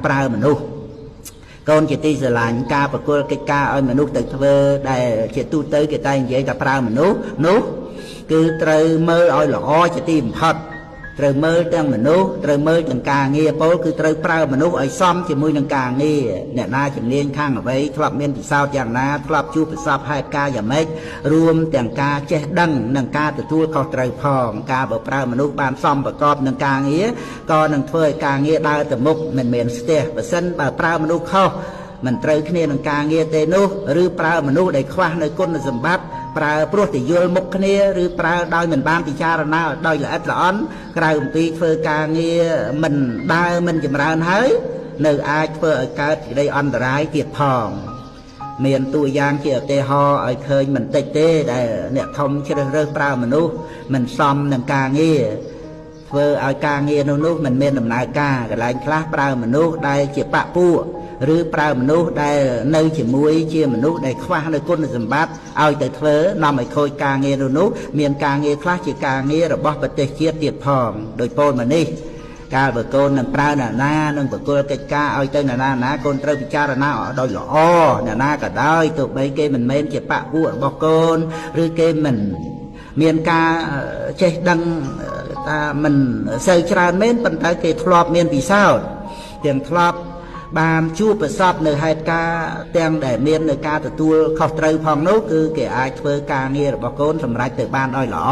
ប្រើមនុស្សកូនជាទីស្រឡាញ់ការប្រគល់កិច្ចការឲ្យមនុស្សទៅធ្វើដែលជាទូទៅគេតែនិយាយថាប្រើមនុស្សនោះគឺត្រូវមើលឲ្យល្អជាទីបំផុតត្រូវមើលទាំងមនុស្សត្រូវមើលទាំងការងារពលគឺត្រូវប្រើមនុស្សឲ្យសមជាមួយនឹងការងារអ្នកណាជំនាញខាងអ្វីធ្លាប់មានពិសោធន៍យ៉ាងណាធ្លាប់ជួបប្រសពហេតុការណ៍យ៉ាងម៉េចរួមទាំងការចេះដឹងនិងការទទួលខុសត្រូវផងការបើប្រើមនុស្សបានសមប្រកបនឹងការងារក៏នឹងធ្វើឲ្យការងារដើរទៅមុខមិនមានស្ទះបើសិនបើប្រើមនុស្សខុសមិនត្រូវគ្នានឹងការងារទេនោះឬប្រើមនុស្សដែលខ្វះនៅគុណសម្បត្តិប្រើព្រោះតែយល់មុខគ្នាឬប្រើដោយមិនបានពិចារណាដោយល្អិតល្អន់ក្រៅអំពីធ្វើការងារមិនដើរមិនចម្រើនហើយនៅអាចធ្វើឲ្យកើតសេចក្តីអន្តរាយទៀតផងមានតួយ៉ាងជាឧទាហរណ៍ឲ្យឃើញមិនតិចទេដែលអ្នកធំជ្រើសរើសប្រើមនុស្សមិនសមនឹងការងារធ្វើឲ្យការងារនោះមិនមានដំណើរការកន្លែងខ្លះប្រើមនុស្សដែលជាបពពួកឬប្រើមនុស្សដែលនៅជាមួយជាមនុស្សដែលខ្វះនៅគុណសម្បត្តិឲ្យទៅធ្វើនាំឲ្យខូចការងារនោះមានការងារខ្លះជាការងាររបស់ប្រទេសជាតិទៀតផងដោយពោលមកនេះកាលបើកូននឹងប្រើអ្នកណានឹងប្រគល់កិច្ចការឲ្យទៅអ្នកណាណាកូនត្រូវពិចារណាដោយល្អអ្នកណាក៏ដោយទោះបីគេមិនមែនជាបពពួករបស់កូនឬគេមិនមានការចេះដឹងថាមិនសូវច្រើនមែនប៉ុន្តែគេធ្លាប់មានពិសោធន៍ទាំងធ្លាប់បានជួបប្រសពនៅហេតុការណ៍ទាំងដែលមាននៅការទទួលខុសត្រូវផងនោះគឺគេអាចធ្វើការងាររបស់កូនសម្រេចទៅបានដោយល្អ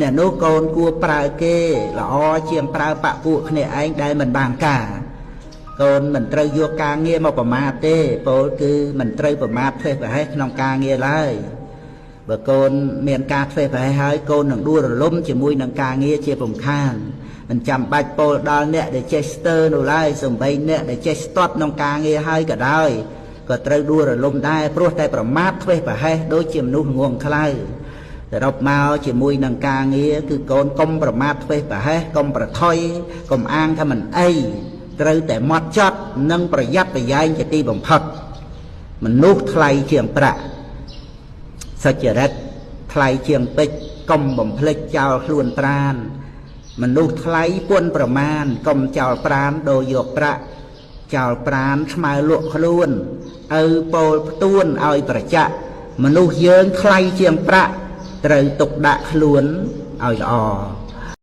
អ្នកនោះកូនគួរប្រើគេល្អជាងប្រើបពពួកគ្នាឯងដែលមិនបានការកូនមិនត្រូវយកការងារមកប្រមាថទេពោលគឺមិនត្រូវប្រមាថធ្វេសប្រហែសក្នុងការងារឡើយបើកូនមានការធ្វេសប្រហែសហើយកូននឹងដួលរលំជាមួយនឹងការងារជាពំខានមិនចាំបាច់ពោលដល់អ្នកដែលចេះស្ទើរនោះឡើយសំបីអ្នកដែលចេះស្ទាត់ក្នុងការងារហើយក៏ដោយក៏ត្រូវដួលរលំដែរព្រោះតែប្រមាថធ្វេសប្រហែសដូចជាមនុស្សងងខ្លៅសរុបមកជាមួយនឹងការងារគឺកូនកុំប្រមាថធ្វេសប្រហែសកុំប្រថុយកុំអាងថាមិនអីត្រូវតែម៉ត់ចត់និងប្រយ័ត្នប្រយែងជាទីបំផុតមនុស្សថ្លៃជាងប្រាក់សុចរិតថ្លៃជាងពេជ្រកុំបំភ្លេចចោលខ្លួនប្រាណមនុស្សថ្លៃពន់ប្រមាណកុំចោលប្រាណដូរយកប្រាក់ចោលប្រាណស្មើលក់ខ្លួនឪពោលផ្ទួនឲ្យប្រចាក់មនុស្សយើងថ្លៃជាងប្រាក់ត្រូវទុកដាក់ខ្លួនឲ្យល្អ